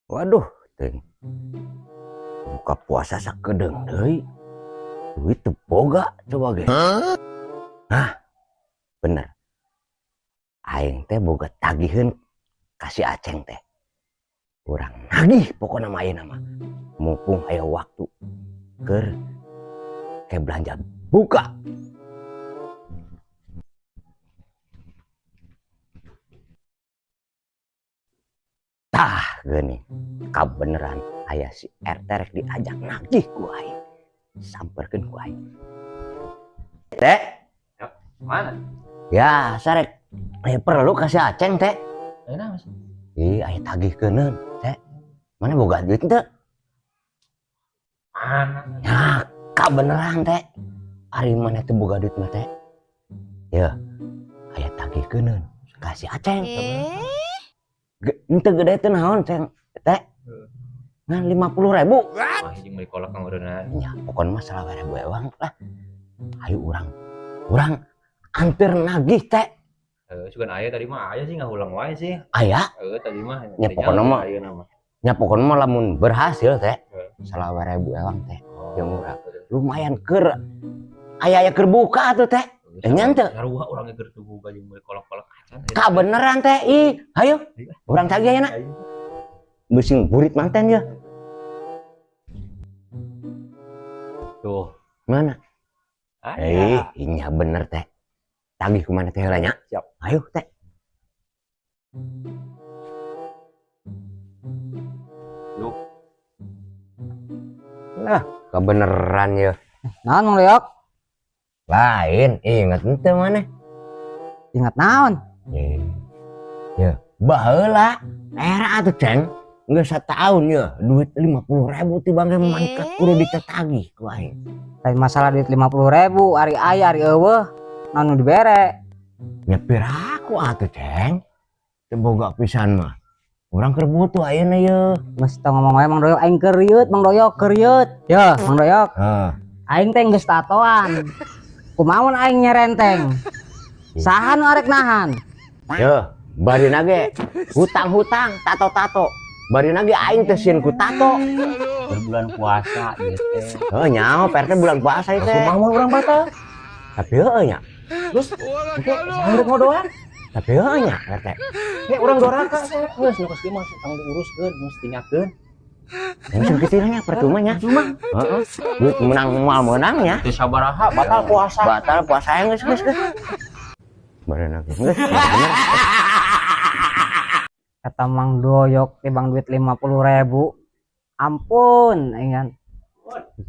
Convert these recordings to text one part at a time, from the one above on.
Waduh, teuing. Buka puasa sakedeung deui. Duit teu boga coba ge. Nah, bener. Aing teh boga tagiheun ka si Aceng teh. Urang nagih pokona mah ayeuna mah. Mumpung aya waktu keur ke belanja buka. Tah geuning, kabeneran aya si RT rek diajak nagih ku aing. Samperkeun ku aing. Teh, Mana? Ya, sarek aya perlu ka si Aceng teh. Enak, Mas. Ih, aya tagihkeuneun teh. Mana boga duit teu? Mana? Ya, kabeneran teh. Ari mana teu boga duit mah teh? Ya, aya tagihkeuneun ka si Aceng. Henteu gede teh naon, Ceng? Teh. Ngan 50.000. Wah, hiji meuli kolak kang ureunana. Ya, pokoknya mah 25.000 ewang lah. Ayo urang. Urang anter nagih teh. Heeh, sugan aya tadi mah aya sih ngahulang wae sih. Aya? Heeh, tadi mah. Ya, pokoknya mah. Ayeuna mah. Ya pokoknya mah lamun berhasil teh. Heeh. 25.000 ewang teh. Oh, Yang murah. Lumayan keur aya-aya keur buka atuh teh. Eh, nya henteu. Sarua urang ge keur teu boga jeung meuli kolak-kolak acan. Kabeneran teh. Ih, hayu. Urang tagih ayeuna. Ayo. Bising burit manten ya. Tuh. Mana? Aya. Eh, nya bener teh. Tagih kumaha teh heula nya? Siap. Ayo teh. Duh. Lah, kebeneran ya. Naon, Mang Doyok? Lain, inget henteu maneh? Ingat naon? Eh. Ya, baheula era atuh, Ceng. Geus sataun ya, duit 50.000 ti bangke mangkat kudu ditetagih ku aing. Lain masalah duit 50.000, ari aya ari eueuh, naon nu dibere? Nya piraku atuh, Ceng. Teu boga pisan mah. Urang keur butuh ayeuna ye. Geus tong ngomong wae, Mang Doyok, aing keur rieut, Mang Doyok, keur rieut. Yo, Mang Doyok. Heeh. Aing teh geus tatoan. Kumaha mun aing nyerenteng? Saha nu arek nahan? Yo, barina ge hutang-hutang, tato-tato. Barina ge aing teh sieun ku tato. Bulan puasa ieu teh. Heuh, nyaho Pak RT bulan puasa ieu teh. Kumaha mun urang batal? Tapi heueuh nya. Terus engke saha rek ngodoan? Tapi heueuh nya Pak RT. Nek urang doraka geus nu geus mah tong diuruskeun, geus tinggalkeun. Langsung kitu nya percuma nya. Percuma. Heeh. Duit menang moal meunang nya. Teu sabaraha batal puasa. Batal puasa geus geus geus. Barina ge geus bener. Kata Mang Doyok tibang duit 50.000. Ampun, aing kan.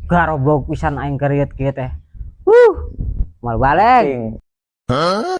Garoblok pisan aing keur rieut kieu teh. Huh. Moal balik. Hah?